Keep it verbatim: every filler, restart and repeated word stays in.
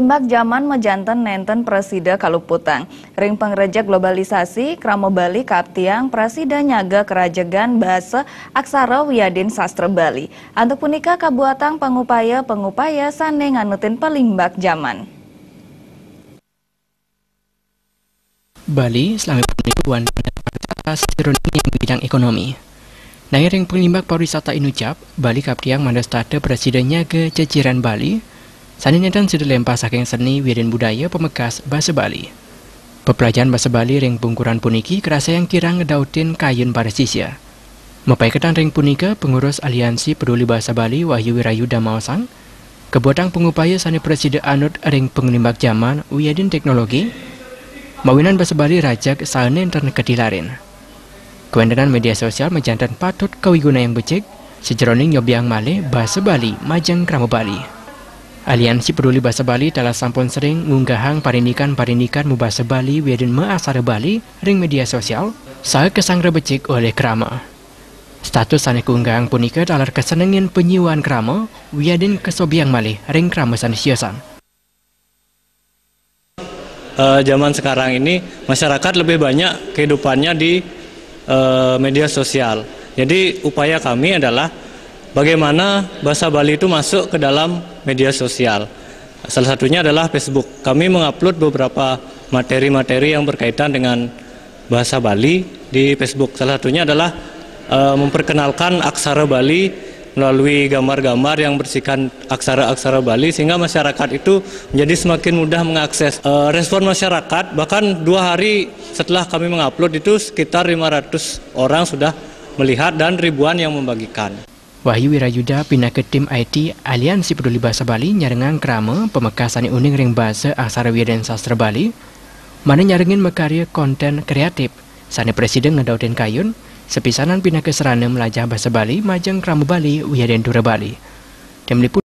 Mbak jaman majanten nenten prasida kaluputang. Ring pangrejek globalisasi, krama Bali kaptiang prasida nyaga karajegan basa aksara wiadin sastra Bali. Antuk punika kabuatang pangupaya-pangupaya sane nganutin palimbak jaman. Bali salami punika wantah sajeroning bidang ekonomi. Nanging ring panglimbak pariwisata inucap, Bali kaptiang mandas tata prasida nyaga jejeren Bali, sane nenten sida lempah saking seni wiadin budaya pamekas basa Bali. Peplajahan basa Bali ring pungkuran puniki karasayang kirang ngedautin kayun para sisya. Mapaiketan ring punika, pengurus Aliansi Peduli Basa Bali Wahyu Wirayuda maosang, kabuatang pangupaya sane prasida anut ring panglimbak jaman wiadin teknologi, mawinan basa Bali rajeg saha nenten katilarin. Kawentenan media sosial majanten patut kawigunayang becik, sajeroning nyobiang malih basa Bali majeng krama Bali. Aliansi Peduli Basa Bali taler sampun sering ngunggahang parindikan-parindikan mabasa Bali wiadin maaksara Bali ring media sosial, saha kasanggra becik olih krama. Status sane kaunggahang punika taler kasenengin panyiuan krama wiadin kasobiang malih ring krama sane siosan. Eh, zaman sekarang ini, masyarakat lebih banyak kehidupannya di, eh, media sosial. Jadi, upaya kami adalah bagaimana bahasa Bali itu masuk ke dalam media sosial. Salah satunya adalah Facebook. Kami mengupload beberapa materi-materi yang berkaitan dengan bahasa Bali di Facebook. Salah satunya adalah, eh, memperkenalkan aksara Bali melalui gambar-gambar yang berisikan aksara-aksara Bali, sehingga masyarakat itu menjadi semakin mudah mengakses. Eh, respon masyarakat, bahkan dua hari setelah kami mengupload itu, sekitar lima ratus orang sudah melihat dan ribuan yang membagikan. Wahyu Wirayuda pinaka tim I T Aliansi Peduli Basa Bali nyarengang krama pamekas sane uning ring basa aksara wiadin sastra Bali, mane nyarengin makarya konten kreatif sane prasida ngedautin kayun, sapisanan pinaka sarana mlajah basa Bali majeng krama Bali wiadin tura Bali. Tim Liputan.